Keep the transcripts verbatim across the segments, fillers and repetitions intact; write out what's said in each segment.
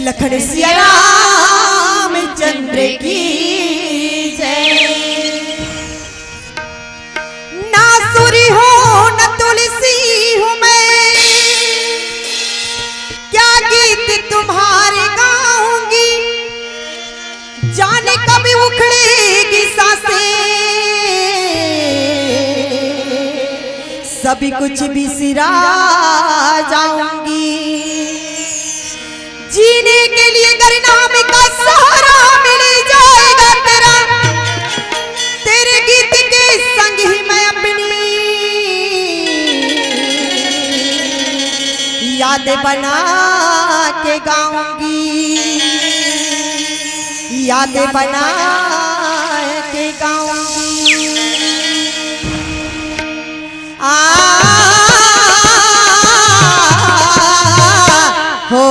लखन सिया रामचंद्र की जय। ना सूरी हूँ, न तुलसी हूँ मैं, क्या गीत तुम्हारे गाऊंगी। जाने कब उखड़ेगी सांसें, सभी कुछ बिसरा जाऊंगी। जीने के लिए अगर नाम का सहारा मिल जाएगा तेरा, तेरे गीत के संग ही मैं अपनी याद बना के गाऊंगी, याद बना के गाऊंगी। आ, हो।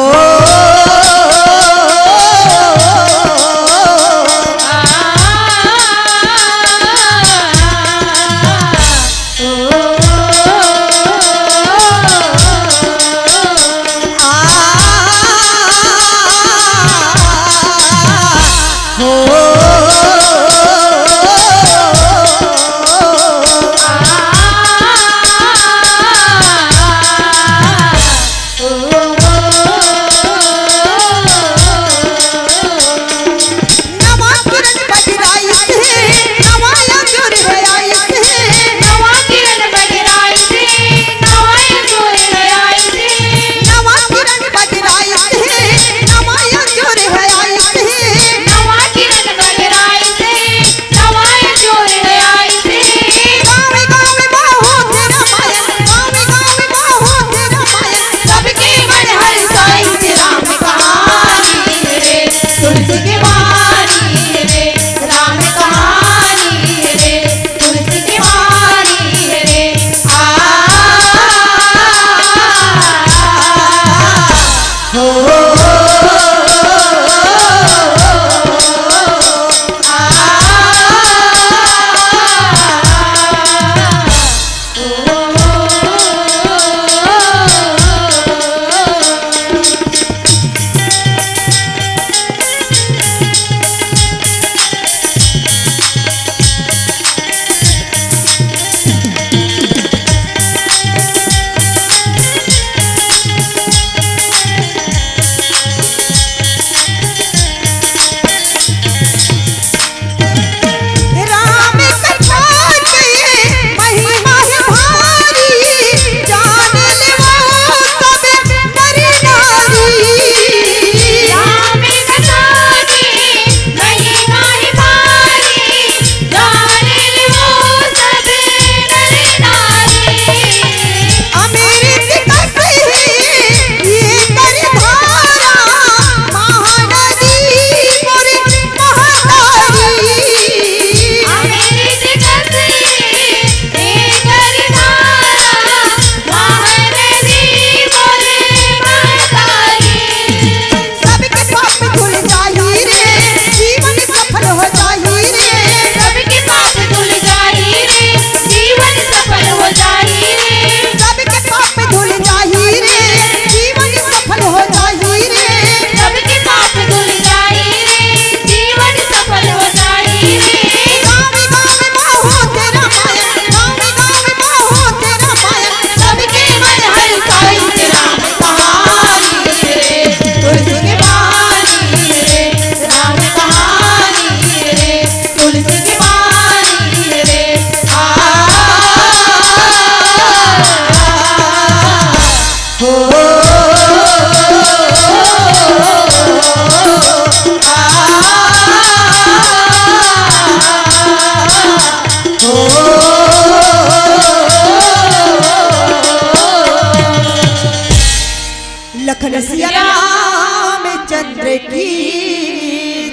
लखन सिया रामचंद्र की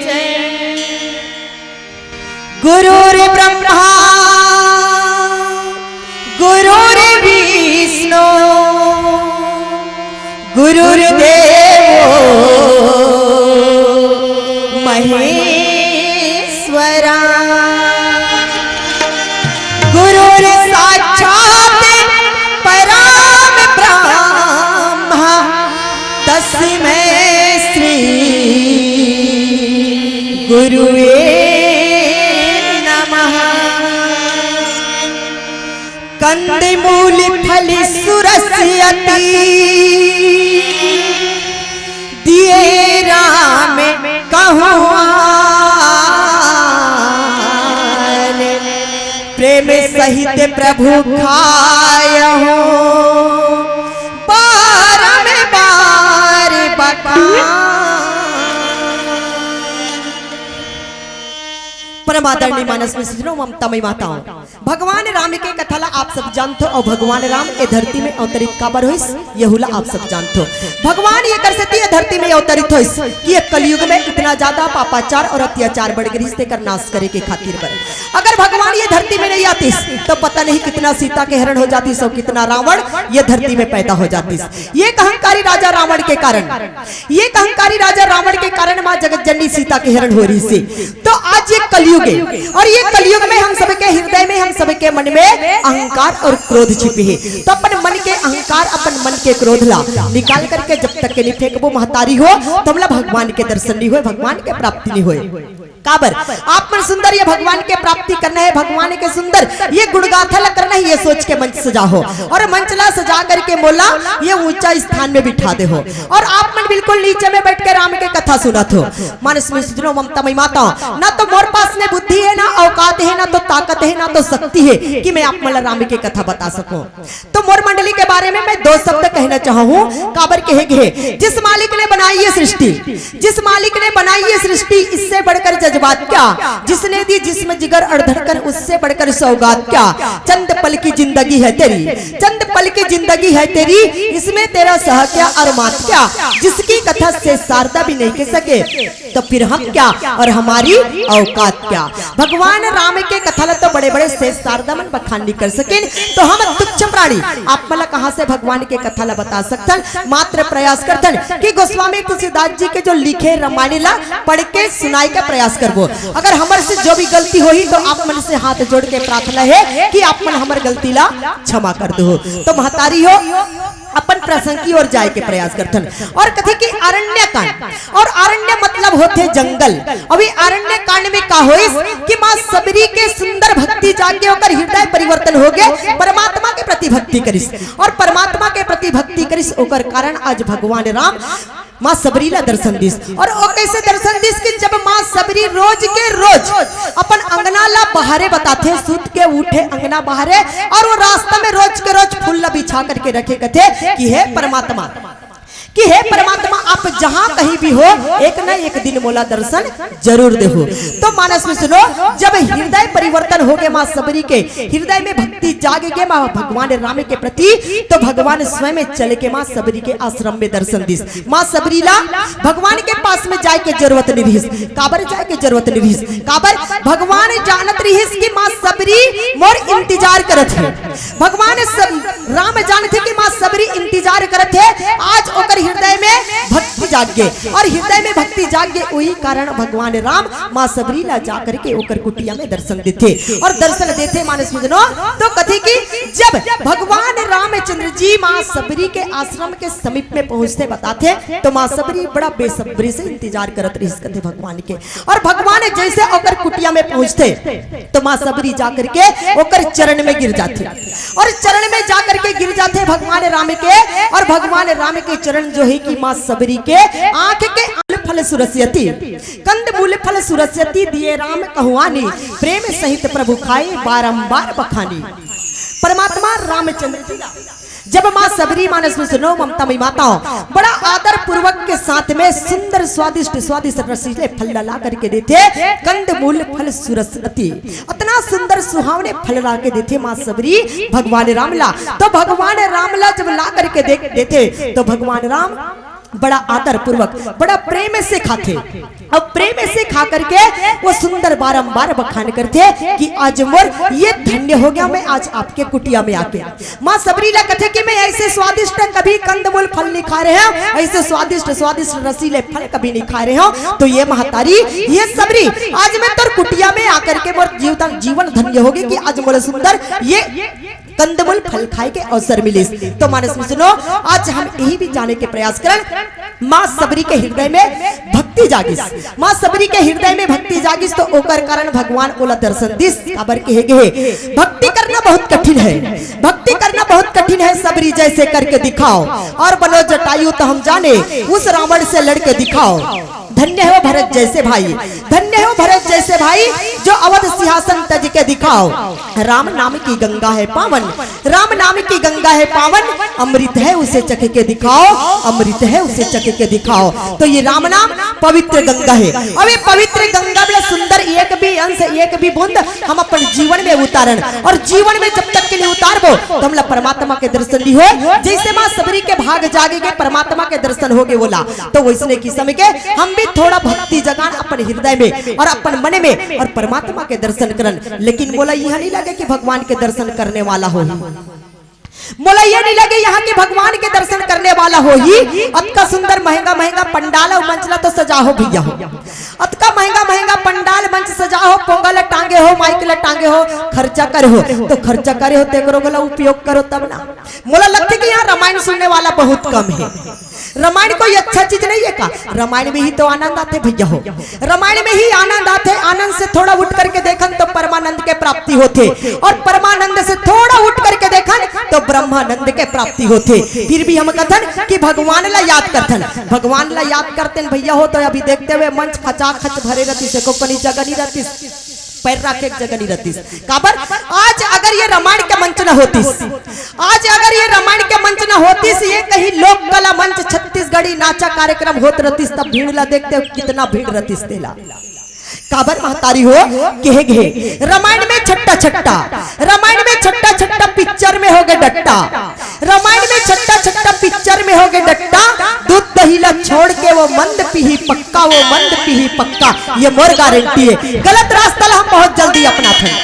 जय। गुरुर्ब्रह्मा गुरुर्विष्णु गुरुर्देवो महेश्वरा। गुरुर्साक्षात् परं ब्रह्म तस्मै श्री गुरुवे नमः। कंदमूल फल सुरस अति दिए राम कहुआन। प्रेम सहित प्रभु खायहु बारंबार बखान। परम आदरणीय मानस मित्र, ममता मई माताओं, भगवान राम के कथा ला आप सब जानथो अउ भगवान राम ए धरती में अवतरित काबर होइस, यहू ला आप सब जानथो। भगवान ये कर सेती ए धरती में अवतरित होइस कि ये कलयुग में इतना ज्यादा पापाचार और अत्याचार बढ़ गे रिहिस, तेकर नाश करे के खातिर बर। अगर भगवान ये धरती में नहीं आतिस, तो पता नहीं कितना सीता के हरण हो जातिस और कितना रावण ये धरती में पैदा हो जातिस। ये अहंकारी राजा रावण के कारण, ये अहंकारी राजा रावण के कारण माँ जगत जननी सीता के हरण हो रहिसे। तो आज ये कलयुग है और ये कलयुग में हम सबके हृदय में, हम सबके मन में अहंकार और क्रोध छिपे हे। तो अपन मन के अहंकार, अपन मन के क्रोध ला निकाल करके जब तक के नहीं फेंकबो महतारी हो, तो हमला भगवान के दर्शन नहीं होय, भगवान के प्राप्ति नहीं होय। काबर? आप मन सुंदर ये भगवान के प्राप्ति करना है, भगवान के सुंदर ये गुणगाथा ला करना है, ये सोच के मंच सजाहो और मंच ला सजा करके मोला ये ऊंचा स्थान में बिठा देहो और आप मन बिल्कुल नीचे में बैठ के राम के कथा सुनत हो। मानस मित्र, ममता मई माता, ना तो मोर पास में बुद्धि है, ना औकात है, ना तो ताकत है, ना तो शक्ति है कि मैं आप मन ला राम के कथा बता सकूं। तो मोर मंडली के बारे में मैं दो शब्द कहना चाहूँ। काबर कहे गे हे, जिस मालिक ने बनाई ये सृष्टि, जिस मालिक ने बनाई ये सृष्टि, इससे बढ़कर जज्बात क्या? जिसने दी जिस्म जिगर और धड़कन, उससे बढ़कर सौगात क्या? चंद पल की जिंदगी है तेरी, चंद पल की जिंदगी है तेरी, इसमें तेरा सह क्या और मात क्या? जिसकी कथा शेष शारदा भी नहीं कह सके, तो फिर हम क्या और हमारी औकात क्या? भगवान राम के कथा ला तो बड़े-बड़े शेष शारदा मन बखान नहीं कर सकेन, तो हम तुच्छ प्राणी आप मन ला कहाँ से भगवान के कथा ला बता सकथन? मात्र प्रयास करथन कि गोस्वामी तुलसीदास जी के जो लिखे रामायण ला पढ़ के सुनाए के प्रयास करबो। अगर हमर से जो भी गलती होही तो आप मन से हाथ जोड़ के प्रार्थना है कि आप मन हमर गलती ला क्षमा कर दो। तो महतारी हो, अपन प्रसंग की ओर जाए के प्रयास करथन। और कथे कि अरण्य कांड, और अरण्य मतलब होथे जंगल। अभी अरण्य कांड में का होइस कि माँ सबरी के सुंदर भक्ति जाके ओकर हृदय परिवर्तन हो गए, परमात्मा के प्रति भक्ति करिस, और परमात्मा के प्रति भक्ति करिस, ओकर कारण आज भगवान राम माँ सबरी ला दर्शन दिस। और ओ कैसे दर्शन दिस कि जब माँ सबरी रोज के रोज अपन अंगना ला बहारे बताथे, सुत के उठे अंगना बहारे, और वो रास्ता में रोज के रोज फूल ला बिछा करके रखे, कथे कि हे परमात्मा, कि हे परमात्मा, आप जहाँ कहीं भी हो, एक न एक दिन मोला दर्शन जरूर देहू। तो मानस में सुनो, जब हृदय परिवर्तन हो गए माँ सबरी के, हृदय में भक्ति जाग गए माँ भगवान राम के प्रति, तो भगवान स्वयं चल के माँ सबरी के आश्रम में दर्शन दिस। माँ सबरी ला भगवान के पास में जाए के जरूरत नहीं रहिस। काबर जाए के जरूरत नहीं रहिस? काबर? भगवान जानत रहिस कि माँ सबरी मोर इंतजार करत हे। भगवान सब, राम जानथे कि माँ सबरी इंतजार करत हे। आज ओकर हृदय में भक्ति जाग गे, और हृदय में भक्ति जाग गे, वही कारण भगवान राम माँ सबरी ला जा करके ओकर कुटिया में दर्शन देथे। और दर्शन देथे मानस मिजनो, तो कथे कि जब भगवान रामचंद्र जी माँ सबरी के आश्रम के समीप में पहुंचथे, बताथे, तो माँ सबरी बड़ा बेसब्री से इंतजार करत रहिस कथे भगवान के। और भगवान जैसे ओकर कुटिया में पहुंचथे, तो माँ सबरी जा करके ओकर चरण में गिर जाथे, और चरण में जा करके गिर जाथे भगवान राम के। और भगवान राम के चरण जो है कि माँ सबरी के आंख के आल फल सुरस्यति, कंद मूल फल सुरस्यति दिए राम कहुआनी, प्रेम सहित प्रभु खाए बारंबार बखानी। परमात्मा रामचंद्र जी जब माँ सबरी मानस में सुनो ममता मई माताओं, बड़ा आदर पूर्वक के साथ में सुंदर स्वादिष्ट स्वादिष्ट रसीले फल ला करके देथे, कंद मूल फल सुरस्यति। अतना सुंदर सुहावने फल ला के देथे माँ सबरी भगवान राम ला। तो भगवान राम ला जब ला करके दे, देथे, तो भगवान राम बड़ा आदर पूर्वक, बड़ा प्रेम से खाथे। अब प्रेम से खा करके वो सुंदर बारंबार बखान करथे कि आज मोर ये धन्य हो गया, मैं आज आपके कुटिया में आके। माँ सबरी ला कथे कि मैं ऐसे स्वादिष्ट कभी कंदमूल फल नहीं खा रहे हंव, ऐसे स्वादिष्ट स्वादिष्ट रसीले फल कभी नहीं खा रहे हंव। तो ये महतारी, ये सबरी, आज मैं तोर कुटिया में आकर के मोर जीवन, जीवन धन्य हो गे कि आज मोला सुंदर ये कंदमूल फल खाए के अवसर मिलिस। तो मानस में सुनो, आज हम यही भी जाने के प्रयास करन, माँ सबरी के हृदय में भक्ति भक्ति जागिस, माँ सबरी के हृदय में भक्ति जागिस, तो ओकर कारण भगवान ओला दर्शन दिस। काबर कहे गे हे, भक्ति करना बहुत कठिन है, भक्ति करना बहुत कठिन है, सबरी जैसे करके दिखाओ, और बनो जटायु तो हम जाने, उस रावण से लड़के दिखाओ। धन्य हो भरत जैसे भाई, धन्य हो भरत जैसे भाई, जो अवध सिंहासन तज के दिखाओ। राम नाम की गंगा है पावन, राम नाम की गंगा है पावन, अमृत है उसे चख के दिखाओ, अमृत है उसे चख के दिखाओ। तो ये राम नाम पवित्र गंगा है। अब ये पवित्र गंगा में सुंदर एक भी अंश, एक भी बूंद हम अपन जीवन में उतारन, और जीवन में जब तक के नहीं उतारबो, तो हमला परमात्मा के दर्शन नहीं हो। जैसे माँ सबरी के भाग जागे गे, परमात्मा के दर्शन हो गे बोला, तो वैसने किस्म के हम भी थोड़ा भक्ति जगान अपन हृदय में और अपन मन में, और परमात्मा के दर्शन करन। लेकिन मोला यह नहीं लगे कि भगवान के दर्शन करने वाला हो, मोला ये नहीं लगे यहाँ के भगवान के दर्शन करने वाला होही। अतका सुंदर महंगा महंगा पंडाल अउ मंच ला तो सजा हो भैया हो, अतका महंगा महंगा पंडाल मंच सजा हो, पोंगा ला टांगे हो, माइक ला टांगे हो, खर्चा करे हो, तो खर्चा करे हो तेकरो घला उपयोग करो तब ना। मोला लगथे कि यहाँ रामायण सुनने वाला बहुत कम है। रामायण कोई अच्छा चीज नहीं है का? रामायण में ही तो आनंद आथे भैया हो, रामायण में ही आनंद आथे। आनंद से थोड़ा उठ करके देखन तो परमानंद के प्राप्ति होथे, और परमानंद से थोड़ा उठ करके देखन तो ब्रह्मानंद के प्राप्ति होथे। फिर भी हम कथन कि भगवान ला याद करथन, भगवान ला याद करतेन भैया हो, तो अभी देखते हुए मंच खचाखच भरे रहतिस, एको कनी जगह नहीं रहतिस, पैर राखे के जगह नहीं रहतिस। काबर? आज अगर ये रामायण के मंच न होतिस, आज अगर ये रामायण के मंच न होतिस, ये कहीं लोक कला मंच छत्तीसगढ़ी नाचा कार्यक्रम होत रहतिस, तब भीड़ ला देखते हो कितना भीड़ रहतिस तेला। काबर महतारी हो, कहे गे हे, रामायण में छट्टा छट्टा, रामायण में छट्टा छट्टा पिक्चर में हो गे डट्टा, रामायण में छट्टा छट्टा पिक्चर में हो गे डट्टा। दूध दही ला छोड़ के वो मंद पीही पक्का, वो मंद पीही पक्का, ये मोर गारंटी है। गलत रास्ता ला हम बहुत जल्दी अपनाथन,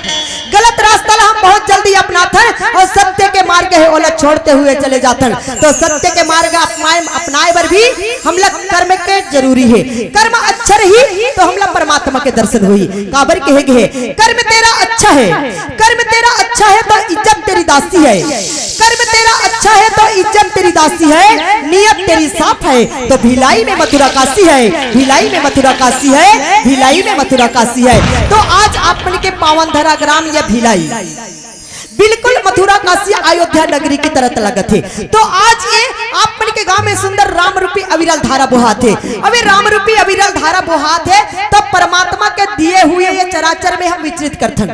गलत रास्ता ला हम बहुत जल्दी अपनाथन, और सत्य के मार्ग है ओला छोड़ते हुए चले जाथन। तो सत्य के मार्ग अपनाए, अपनाए बर भी हमला कर्म के जरूरी है। कर्म अच्छा रही तो हमला परमात्मा के दर्शन होही। काबर कहे गे हे, कर्म तेरा अच्छा है, कर्म तेरा अच्छा है तो इज्जत तेरी दासी है, कर्म तेरा अच्छा है तो इज्जत तेरी दासी है, नीयत तेरी साफ है तो भिलाई में मथुरा काशी है, भिलाई में मथुरा काशी है, भिलाई में मथुरा काशी है। तो आज आप मन के पावन धरा ग्राम या भिलाई बिल्कुल मथुरा काशी अयोध्या नगरी की तरह लगत हे। तो आज ये आप मन के गांव में सुंदर राम रूपी अविरल धारा बोहात हे। अब ये राम रूपी अविरल धारा बोहात हे, तब परमात्मा के दिए हुए ये चराचर में हम विचरित करथन।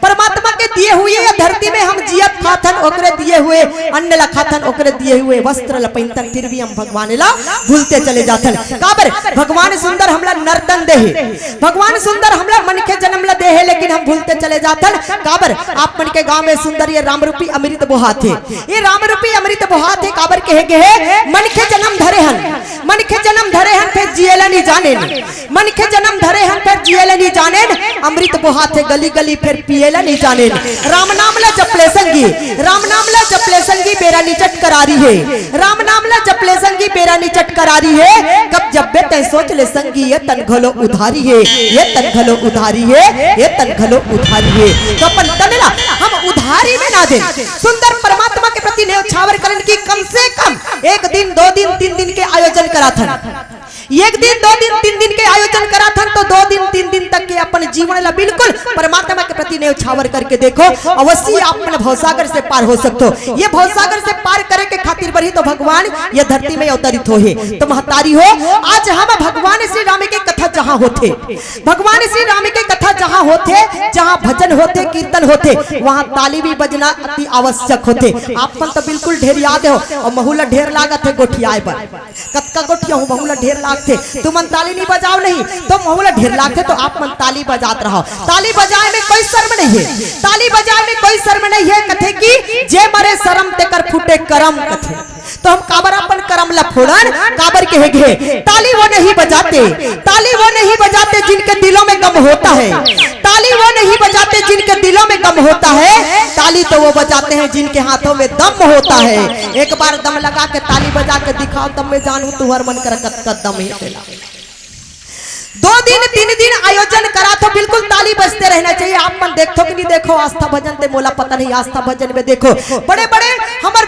परमात्मा के दिए हुए ये धरती में हम जियत खाथन, ओकरे दिए हुए अन्न ला खाथन, ओकरे दिए हुए वस्त्र ला पहिनथन, फिर भी हम भगवान ला भूलते चले जाथन। काबर? भगवान सुंदर हमला नरतन दे हे, भगवान सुंदर हमला मनखे जन्म ला दे हे, लेकिन हम भूलते चले जाथन। काबर? आप मन के गांव में सुंदर ये राम रूपी अमृत बोहात हे, ये राम रूपी अमृत बोहात हे। काबर कहे गे हे, मनखे जन्म धरे हन, मनखे जन्म धरे हन, फेर जिए ला नहीं जानेन, मनखे जन्म धरे हन, फेर जिए ला नहीं जानेन। अमृत बोहात हे गली गली, फेर पिए ला नहीं जानेन। राम नाम ला जप ले संगी, राम नाम ला जप ले संगी, बेरा निचट करारी हे। राम नाम ला जप ले संगी, बेरा निचट करारी हे। कब जब्बे तैं सोच ले संगी, ये तन घलो उधारी हे, ये तन घलो उधारी हे, ये तन घलो उधारी हे। तो अपन तन ला हम उधारी में ना देन, सुंदर परमात्मा के प्रति नेवछावर करन की कम से कम एक दिन, दो दिन, तीन दिन के आयोजन कराथन। एक दिन, दो दिन, तीन दिन के आयोजन कराथन, तो दो दिन, तीन दिन तक के अपन जीवन ला बिल्कुल परमात्मा के प्रति नेवछावर करके देखो, अवश्य आप मन भवसागर से पार हो सकते हो। ये भवसागर से पार करे के खातिर बर ही तो भगवान ये धरती में अवतरित हो हे। तो महतारी हो, आज हम भगवान श्री राम के कथा जहाँ होथे, भगवान श्री राम के कथा जहाँ होथे, जहाँ भजन होथे, कीर्तन होथे, वहाँ ताली भी बजना अति आवश्यक होथे। आप मन तो बिल्कुल ढेरिया दे हो, और महू ला ढेर लागत हे गोठियाए बर। कतका गोठिया हूँ, महू ला ढेर लागथे। तुमन ताली नहीं बजाओ नहीं, तो महू ला ढेर लागथे, तो आप मन ताली बजात रहो। ताली बजाए में कोई शर्म नहीं है, ताली बजाए में कोई शर्म नहीं है। कथे कि जे मरे शर्म तेकर फूटे करम कथे। तो हम काबर अपन करम ला फोड़न, काबर कहे गे हे, ताली वो नहीं बजाते, ताली वो नहीं बजाते जिनके दिलों में गम होता है, ताली वो नहीं बजाते जिनके दिलों में गम होता है, ताली तो वो बजाते हैं जिनके हाथों में दम होता है। एक बार दम लगा के ताली बजा के दिखाओ, तब मैं जानूं तुहर मन कर कतका दम हे तेला। दो दिन, तीन दिन आयोजन करा तो बिल्कुल ताली बजते रहना चाहिए। आप मन देखो कि नहीं देखो, आस्था भजन ते मोला पता नहीं, आस्था भजन में देखो बड़े बड़े हमर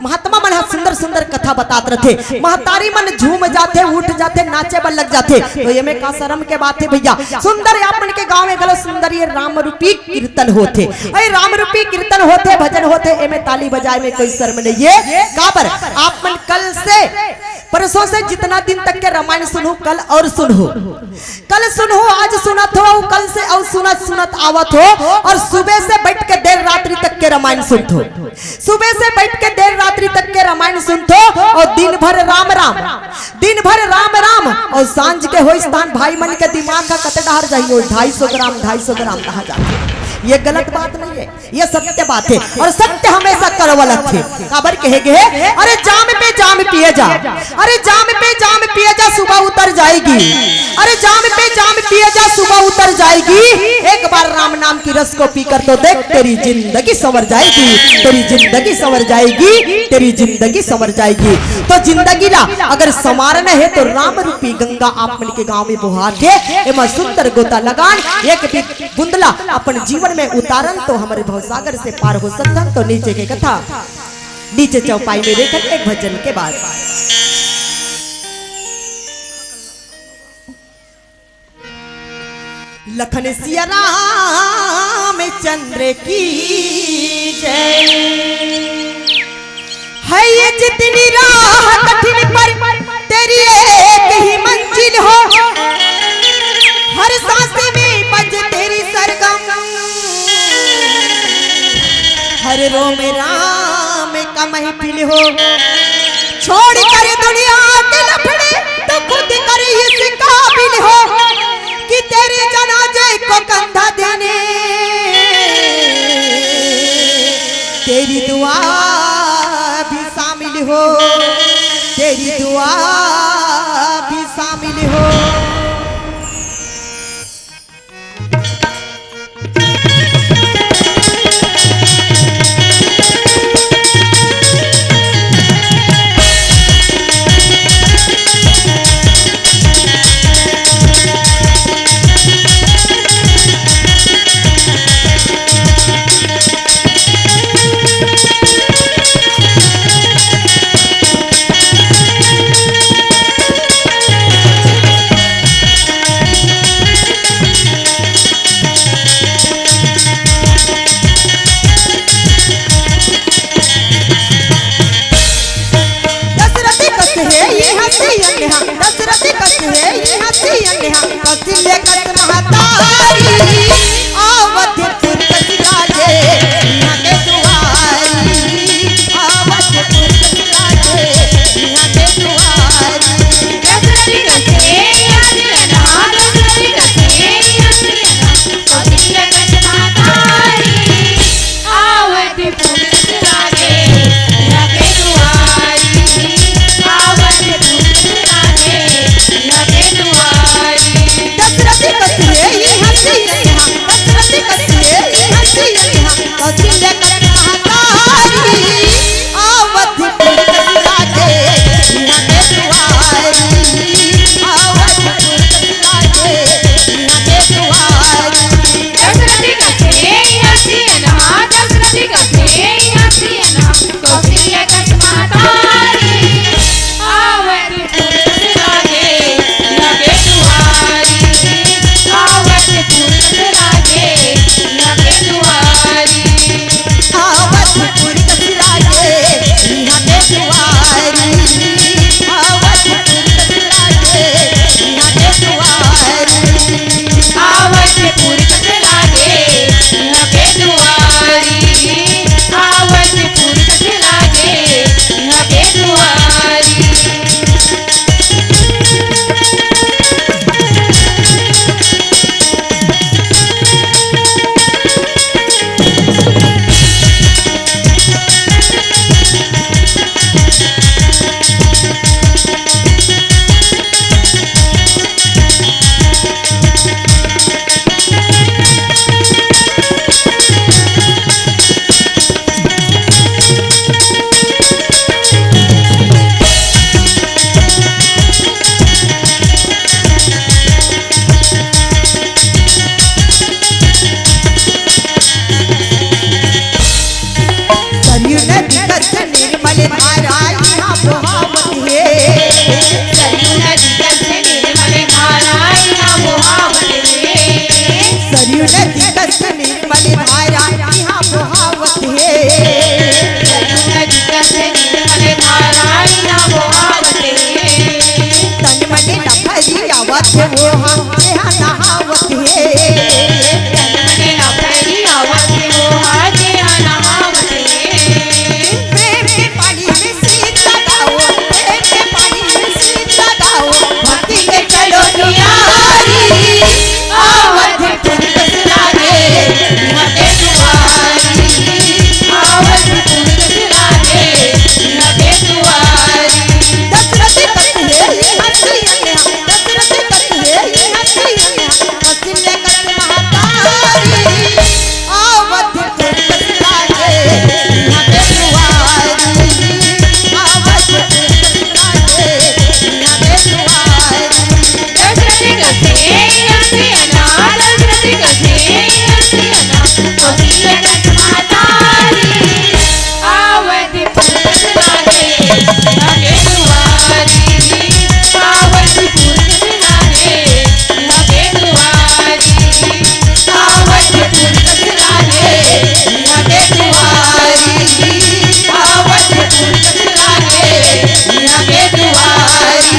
महात्मा मन ह सुंदर सुंदर कथा बतात रथे। महतारी मन झूम जाथे, उठ जाथे, नाचे बर लग जाथे। तो एमे का शरम के बात हे भैया? सुंदर आप मन के गांव में घलो सुंदर ये राम रूपी कीर्तन होथे। अरे राम रूपी कीर्तन होथे, भजन होथे, एमे ताली बजाए में कोई शर्म नहीं है। काबर? आप मन कल से, परसों से जितना दिन तक के रामायण सुनहू, कल और सुनहू। कल सुनहू, आज सुनत हो, अउ कल से अउ सुनत सुनत आवत हो, अउ सुबह से बैठ के देर रात्रि तक के रामायण सुनत हो, सुबह से बैठ के देर रात्रि तक के रामायण सुनत हो, अउ दिन भर राम राम, दिन भर राम राम, अउ सांझ के होइस तहान भाई मन के दिमाग का कते डहर जाही, ओ ढाई सौ ग्राम, ढाई सौ ग्राम कहा जाथे। ये गलत बात नहीं है। ये सत्य बात हे अउ सत्य हमेशा कड़वा लगथे। काबर कहे गे हे, अरे जाम पे जाम पिए जा, अरे जाम पे जाम पिए जा, सुबह उतर जाएगी। अरे जाम पे जाम पिए जा, सुबह उतर जाएगी। एक बार राम नाम की रस को पीकर तो देख, तेरी जिंदगी संवर जाएगी, तेरी जिंदगी संवर जाएगी, तेरी जिंदगी संवर जाएगी। तो जिंदगी ला अगर संवारना हे तो राम रूपी गंगा आप मन के गांव में बोहा के एमा सुंदर गोता लगान, एक भी बुंदला अपन जीवन में उतारन तो हमर भवसागर से पार हो सकथन। तो नीचे के कथा, नीचे चौपाई में देखन एक भजन के बाद। लखन सिया रामचंद्र की जय। है ये जितनी राह कठिन पर तेरी एक ही मंजिल हो, हर सांस में बज तेरी सरगम, हर रोम राम का महफिल हो। छोड़ कर दुनिया के लफड़े तो खुद कर इस काबिल हो कि तेरे जनाजे को कंधा देने तेरी दुआ भी शामिल हो, तेरी दुआ भी शामिल हो। दशरथ कस हे इहाँ सियन हा, दशरथ कस हे इहाँ सियन हा, कौशल्या कस महतारी, अवधपुर कस राजे, इहाँ के दुआरी, अवधपुर कस राजे, इहाँ के दुआरी। दशरथ कस हे इहाँ सियन हा, दशरथ कस हे इहाँ सियन हा, कौशल्या कस महतारी, अवधपुर कस राजे, इहाँ के दुआरी, अवधपुर कस राजे, इहाँ के दुआरी। दशरथ कस हे इहाँ सरयू नदी कस निर्मल धारा इहाँ बोहावत हे। सरयू नदी कस निर्मल धारा इहाँ बोहावत हे। सरयू नदी कस निर्मल धारा इहाँ बोहावत हे। तन मन ल भरी आवत हे ओहा, जेहा नहावत हे। तन मन ल भरी आवत हे ओहा, जेहा नहावत हे। प्रेम के पानी में सींच लगाओ, प्रेम के पानी में सींच लगाओ, भक्ति के चलो किनारी, आवत हे फूल कस लागे, इहाँ के दुआरी, आवत हे फूल कस लागे, इहाँ के दुआरी। दशरथ कस हे इहाँ सियना, दशरथ कस हे इहाँ सियना, कौशल्या कस महतारी, आवत हे फूल कस लागे, इहाँ के दुआरी, आवत हे फूल कस लागे, इहाँ के दुआरी। दशरथ कस हे इहाँ सियना, दशरथ कस हे इहाँ सियना, कौशल्या कस महतारी, आवत हे फूल कस लागे, इहाँ के दुआरी, आवत हे फूल कस लागे, इहाँ के दुआरी। आवत हे फूल कस लागे, इहाँ के दुआरी। आवत हे फूल कस लागे, इहाँ के दुआरी।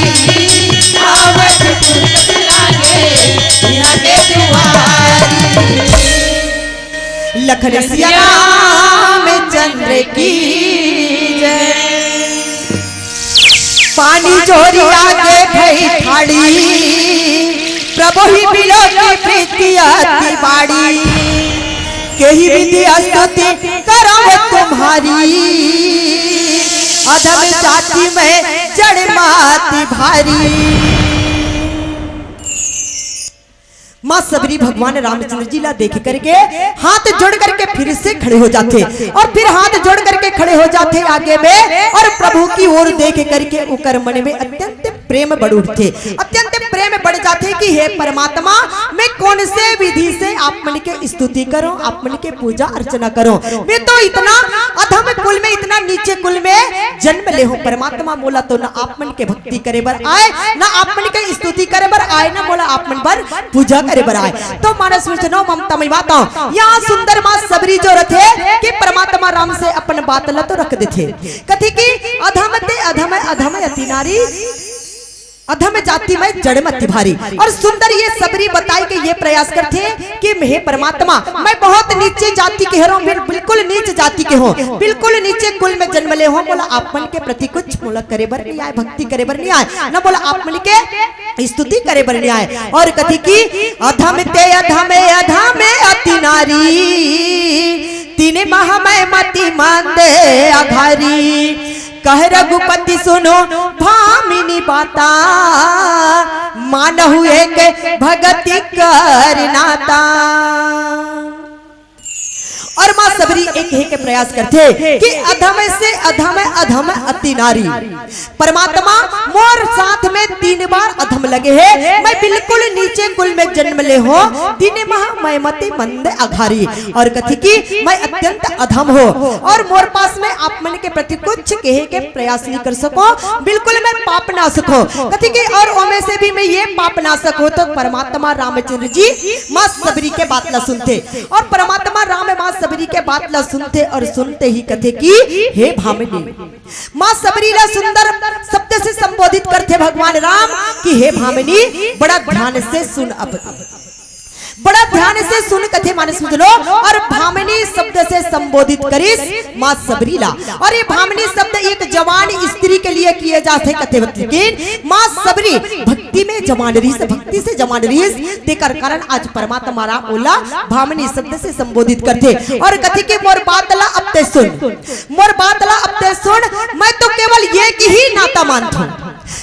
आवत हे फूल कस लागे, इहाँ के दुआरी। लखन सिया रामचंद्र की जय। पानी झोरी आगे भई ठाड़ी, प्रभु ही बिलो की प्रीति अति बाड़ी। केहि विधि स्तुति करौं तुम्हारी, अधम जाति में जड़ माती भारी। माँ सबरी भगवान रामचंद्र जी ला देख करके हाथ जोड़ करके फिर से खड़े हो जाथे और फिर हाथ जोड़ करके खड़े हो जाथे आगे में और प्रभु की ओर देख करके उकर मन में अत्यंत प्रेम बढ़ उठथे, अत्यंत प्रेम बढ़ जाथे कि हे परमात्मा, मैं कौन से विधि से आप मन के स्तुति करौं, आप मन के पूजा अर्चना करौं। मैं तो इतना अधम कुल में, इतना नीचे कुल में जन्म ले हों परमात्मा, मोला तो ना आप मन के भक्ति करे बर आय, ना आप मन के स्तुति करे बर आय, ना मोला आप मन बर पूजा करे बर आय। तो मानस में सुनो ममता मई माता, यहाँ सुंदर माँ सबरी जो रथे कि परमात्मा राम से अपन बात ला तो रख देथे। कथे कि अधम ते अधम, अधम अति नारी, अधम जाति में जड़ मति भारी। और सुंदर ये सबरी बताई के ये प्रयास करथे कि हे परमात्मा, मैं बहुत नीचे जाति के हरौं, बिल-, बिल्कुल नीच जाति के हों, बिल्कुल नीचे कुल में जन्म ले हों, मोला आप मन के प्रति कुछ मोला करे बर नहीं आय, भक्ति करे बर नहीं आय, न मोला आप मन के स्तुति करे बर नहीं आय। और कथे कि अधम ते अधम, अधम अति नारी, तीन महा मय मति मंद अघारी। कह रघुपति सुनो भामिनी बाता, मानहु एक भगति कर नाता। और माँ सबरी एक कहे के प्रयास करथे कि अधम से अधम, अधम अति नारी। परमात्मा, मोर साथ में तीन बार अधम लगे हे, मैं बिल्कुल नीचे कुल में जन्म ले हों, तीन महा मय मति मंद अघारी। और कथे कि मैं अत्यंत अधम हों और मोर पास में आप मन के प्रति कुछ कहे के प्रयास नहीं कर सकों, बिल्कुल मैं पाप नासक हों। कथे कि और ओमे से भी मैं ये पाप नासक हों, तो परमात्मा रामचंद्र जी माँ सबरी के बात ला सुनथे और परमात्मा राम माँ सबरी के बात ला सुनथे और सुनते ही कथे कि हे भामिनी, माँ सबरी ला सुंदर शब्द से संबोधित करथे भगवान राम कि हे भामिनी, बड़ा ध्यान से सुन अब। बड़ा ध्यान से सुन कथे मानस में सुनो। और भामिनी शब्द से संबोधित करिस माँ सबरी ला। और ये भामिनी शब्द एक जवान स्त्री के लिए किए जाथे कथे। लेकिन माँ सबरी भक्ति में जवान रहिस, भक्ति से जवान रहिस, तेकर कारण आज परमात्मा राम ओला भामिनी शब्द से संबोधित करथे। और कथे कि मोर बात ला अब ते सुन, मोर बात ला अब ते सुन, मैं तो केवल एक ही नाता मानथों,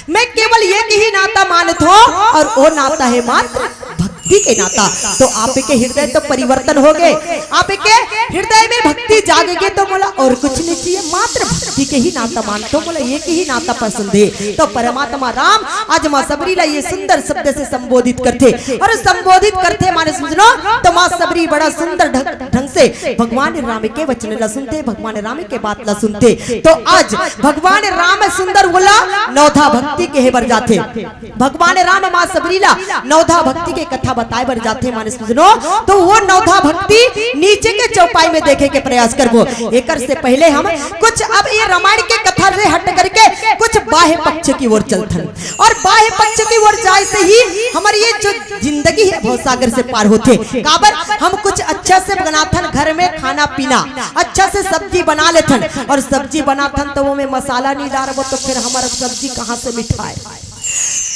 मैं केवल एक ही नाता मानथों और ओ नाता हे मात्र भक्ति। के नाता। तो आपके हृदय तो परिवर्तन हो गए, आपके हृदय में भक्ति जागेगी तो मोला और कुछ नहीं चाहिए, मात्र भक्ति के ही नाता मानथों, मोला एक ही नाता पसंद हे। तो परमात्मा राम आज माँ सबरी ला ये सुंदर शब्द से संबोधित करथे, और संबोधित करथे माने समझ लो, तो माँ सबरी बड़ा सुंदर ढंग, ढंग से भगवान राम के वचन ला सुनथे, भगवान राम के बात ला सुनथे। तो आज भगवान राम सुंदर वोला नवधा भक्ति कहे बर जाथे। भगवान राम माँ सबरी ला नवधा भक्ति के कथा बताए बर जाथे माने सुनो, तो वो नवधा भक्ति नीचे के चौपाई में देखे के प्रयास करबो। एकर से पहले हम कुछ अब ये रामायण के कथा से हट करके कुछ बाह्य पक्ष की ओर चलथन, और बाह्य पक्ष की ओर जाए से ही हमारी ये जो जिंदगी हे भवसागर से पार होथे। काबर हम कुछ अच्छा से बनाथन, घर में खाना पीना अच्छा से सब्जी बना लेथन, और सब्जी बनाथन तो वो में मसाला नहीं डारबो तो फिर हमारा सब्जी कहाँ से मिठाए?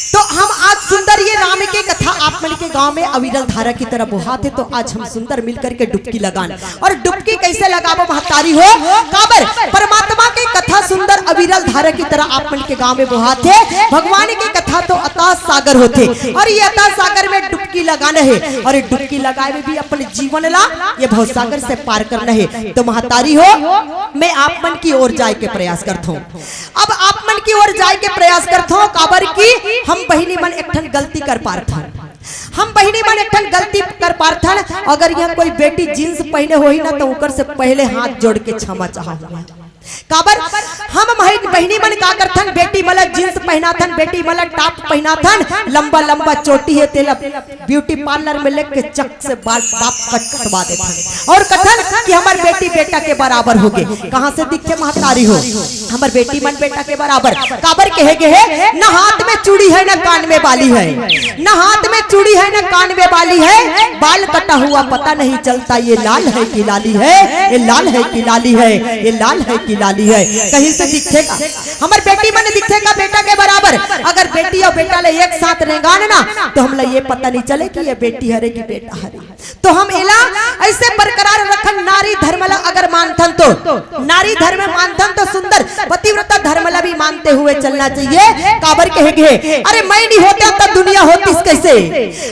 तो हम आज सुंदर ये राम के कथा आप मन के गांव में अविरल धारा की तरह बोहात हे, तो आज हम सुंदर मिल करके डुबकी लगान। और डुबकी कैसे लगाबो महतारी हो? काबर परमात्मा के कथा सुंदर अविरल धारा की तरह आप मन के गांव में बोहात हे। भगवान के कथा तो अथाह सागर होथे, और ये अथाह सागर में डुबकी लगाना हे, और ये डुबकी लगाए में भी अपन जीवन ला ये भवसागर से पार करना हे। तो महतारी हो, मैं आप मन की ओर जाए के प्रयास करथों। अब आप मन की ओर जाए के प्रयास करथों, काबर कि हम बहिनी मन एक ठन गलती कर पारथन, हम बहिनी मन एक ठन गलती कर पारथन। अगर यहाँ कोई बेटी जींस पहने होही ना, तो ओकर से पहले हाथ जोड़ के क्षमा चाहूंगा। काबर हम महि-, बहिनी मन का करथन, बेटी मन ला जींस पहनाथन, बेटी मन ला टॉप पहनाथन, लंबा लंबा चोटी हे तेला ब्यूटी पार्लर में लेके चक से बाल बाप कट कटवा देथन, और कथन कि हमर बेटी बेटा के बराबर हो गे। कहाँ से दिखथे महतारी हो? हमर बेटी मन बेटा के बराबर। काबर कहे गे हे, न हाथ में चूड़ी है, न कान में बाली है, न हाथ में चूड़ी है, न कान में बाली है, बाल कटा हुआ पता नहीं चलता, ये लाल है कि लाली है, ये लाल है कि लाली है, ये लाल है कि लाली है। कहीं से दिखेगा हमर बेटी मन दिखेगा बेटा के बराबर। अगर बेटी और बेटा ले एक साथ रेंगान ना, तो हमला ये पता नहीं चले कि ये बेटी हरे कि बेटा हरे। तो हम एला ऐसे बरकरार रखन, नारी धर्म ला अगर मानथन तो, नारी धर्म मानथन तो सुंदर पतिव्रता धर्म ला भी मानते हुए चलना चाहिए। काबर कहे गे, अरे मैं नहीं होता तो दुनिया होतीस कैसे?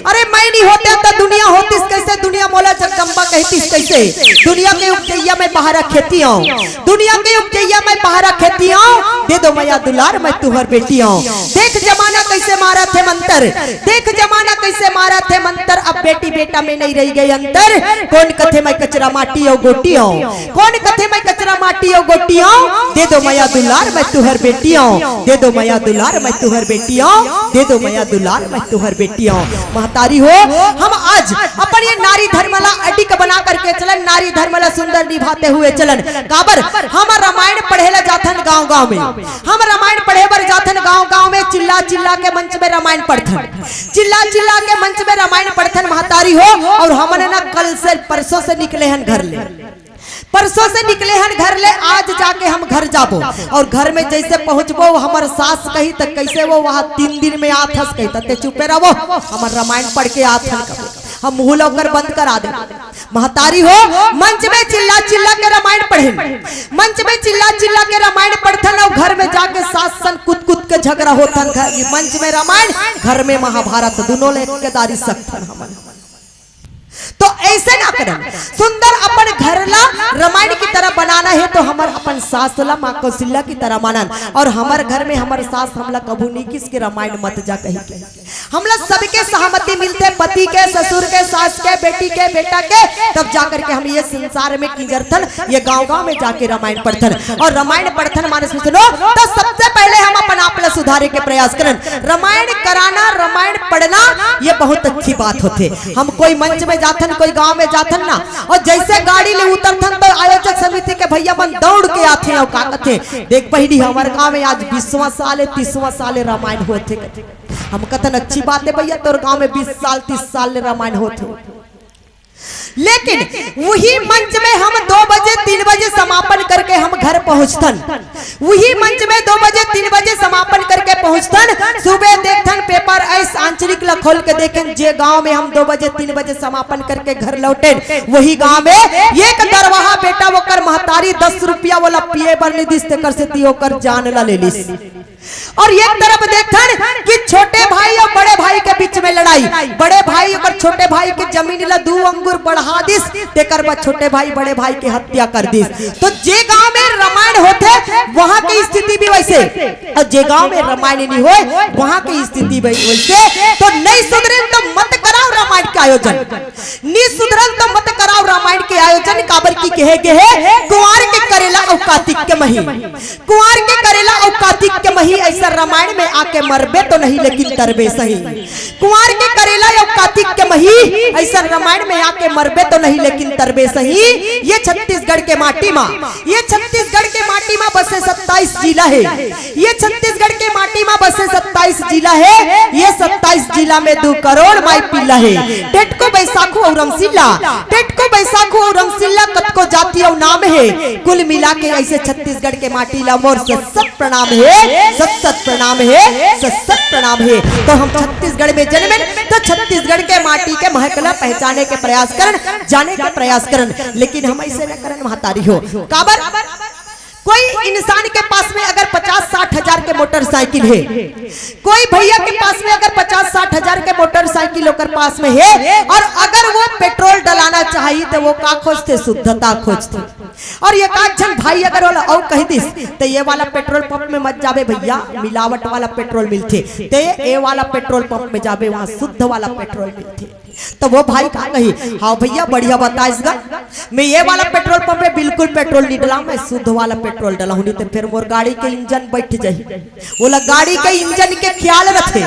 अरे मैं नहीं होता तो दुनिया होतीस कैसे? दुनिया मोला जगदम्बा कहतीस कैसे? दुनिया के उपजैया मैं पहारा खेती आऊं, दुनिया के उपजैया मैं पहारा खेती आऊं। दे दो मया दुलार मैं तुहर बेटी आऊं। देख जमाना कैसे मारत हे मंतर, देख जमाना कैसे मारत हे मंतर। अब बेटी बेटा में नहीं रही गई अंतर। कौन कथे मैं कचरा माटी और गोटी आऊं, कौन कथे मैं कचरा माटी और गोटी आऊं। दे दो मया दुलार मैं तुहर बेटी आऊं, दे दो मया दुलार मैं तुहर बेटी आऊं, दे दो मया दुलार मैं तुहर बेटी आऊं। महतारी हो, हम आज अपन ये नारी धर्म ला अडिग बना करके चलन, नारी धर्म ला सुंदर निभाते हुए चलन। काबर हम रामायण पढ़े ला जाथन गांव गांव में, हम रामायण पढ़े बर जाथन गांव गांव में, चिल्ला चिल्ला के मंच में रामायण पढ़थन, चिल्ला चिल्ला के मंच में रामायण पढ़थन महतारी हो। और हमन ना कल से, परसों से निकले हन घर ले, परसों से निकले हन घर ले, आज जाके हम घर जाबो। और घर में जैसे पहुंचबो, वो हमर सास कही त कैसे वो वहां तीन दिन में आथस कही, त ते चुपे रहो, हमर रामायण पढ़ के आथन कबो, हम मुंह ला ओकर बंद करा दे। महतारी हो, मंच में चिल्ला चिल्ला के रामायण पढ़े, मंच में चिल्ला चिल्ला के रामायण पढ़थन, और घर में जाके सास सन कुत कुत के झगड़ा होथन। घर, मंच में रामायण, घर में महाभारत, दोनों ले केदारी सकथन हमन। तो ऐसे ना करन, सुंदर अपन घर ला रामायण की तरह बनाना हे, तो हमर अपन सास ला माँ कौशल्या की तरह मानन। और हमर घर में हमर सास हमला कभू नहीं किस के रामायण मत जा कही के। हमला सबके सहमति मिलथे, पति के, ससुर के, सास के, बेटी के, बेटा के, तब जा करके हम ये संसार में किंजरथन, ये गांव गांव में जाके रामायण पढ़थन। और रामायण पढ़थन माने सुनो, तो सबसे पहले हम अपन आप ला सुधारे के प्रयास करन। रामायण कराना, रामायण पढ़ना, ये बहुत अच्छी बात होथे। हम कोई मंच में जाथन, कोई गांव में जाथन ना, और जैसे गाड़ी ले उतरथन तो आयोजक समिति के भैया मन दौड़ के आथे और का कथे, देख बहिनी, हमर गांव में आज बीसवां साल हे, तीसवां साल हे रामायण होथे। हम कथन, अच्छी बात हे भैया, तोर गांव में बीस साल, तीस साल ले रामायण होथे। लेकिन वही मंच में हम दो बजे, तीन बजे समापन करके हम घर पहुंचथन। वही मंच में दो बजे, तीन बजे समापन करके पहुंचथन। सुबह देखथन पेपर, ऐस आंचलिक ला खोल के देखेन, जे गांव में हम दो बजे, तीन बजे समापन करके घर लौटेन, वही गांव में एक दरवाहा बेटा ओकर महतारी दस रुपया वाला पिए बर नहीं दिस, तेकर सेती ओकर जान ला ले लिस। और एक तरफ देखथन कि छोटे भाई और बड़े भाई के बीच में लड़ाई, बड़े भाई ओकर छोटे जमीन ला दू अंगुर बढ़ा दिस, तेकर बाद छोटे भाई बड़े भाई के हत्या कर दिस। तो जे गांव में रामायण होथे, वहां के स्थिति भी वैसे, और जे गांव में रामायण नहीं होय, वहां के स्थिति भी वैसे। तो नहीं सुधरे तो मत कराओ रामायण के आयोजन, नहीं सुधरल तो मत कराओ रामायण के आयोजन। काबर की कहे गे हे, कुंवार के करेला अउ कातिक के मही, कुंवार के करेला अउ कातिक के मही, ऐसा रामायण में आके मरबे तो नहीं लेकिन तरबे सही। कुंवार के करेला अउ कातिक के मही, ऐसा रामायण में आके मरबे तो नहीं लेकिन तरबे सही। ये छत्तीसगढ़ के माटी मा, ये छत्तीसगढ़ के माटी मा बसे सत्ताईस जिला हे, ये छत्तीसगढ़ के माटी मा बसे सत्ताईस जिला हे, ये सत्ताईस जिला में दू करोड़ माई पिल्ला हे। टेटको, बैसाखू अउ रमसिल्ला, टेटको, बैसाखू अउ रमसिल्ला कतको जाति अउ नाम हे, कुल मिला के ऐसे छत्तीसगढ़ के माटी ला मोर सत सत प्रणाम हे, सत सत प्रणाम हे, सत सत प्रणाम हे। तो हम छत्तीसगढ़ में जन्मेन, तो छत्तीसगढ़ के माटी के महक ला पहचाने के प्रयास करन, जाने के प्रयास करन, लेकिन हम ऐसे न करन महतारी हो। काबर? कोई इंसान के पास में अगर पचास साठ हजार के मोटरसाइकिल हे, कोई भैया के पास में अगर पचास साठ हजार के मोटरसाइकिल ओकर पास में हे, और अगर वो पेट्रोल डलाना चाही तो वो का खोजथे? शुद्धता खोजथे। और एक आध झन भाई अगर ओला अउ कह दिस, "ते ये वाला पेट्रोल पंप में मत जाबे भैया, मिलावट वाला पेट्रोल मिलथे, ते ये वाला पेट्रोल पंप में जाबे, वहां शुद्ध वाला पेट्रोल मिलथे।" तो वो भाई का कही, "हाँ भैया, बढ़िया बताइस गा, मैं ये वाला पेट्रोल पंप में बिल्कुल पेट्रोल नहीं डलाऊं, मैं शुद्ध वाला पेट्रोल डलाऊं, नहीं तो फिर मोर गाड़ी के इंजन बैठ जाही।" ओला गाड़ी के इंजन के ख्याल रथे,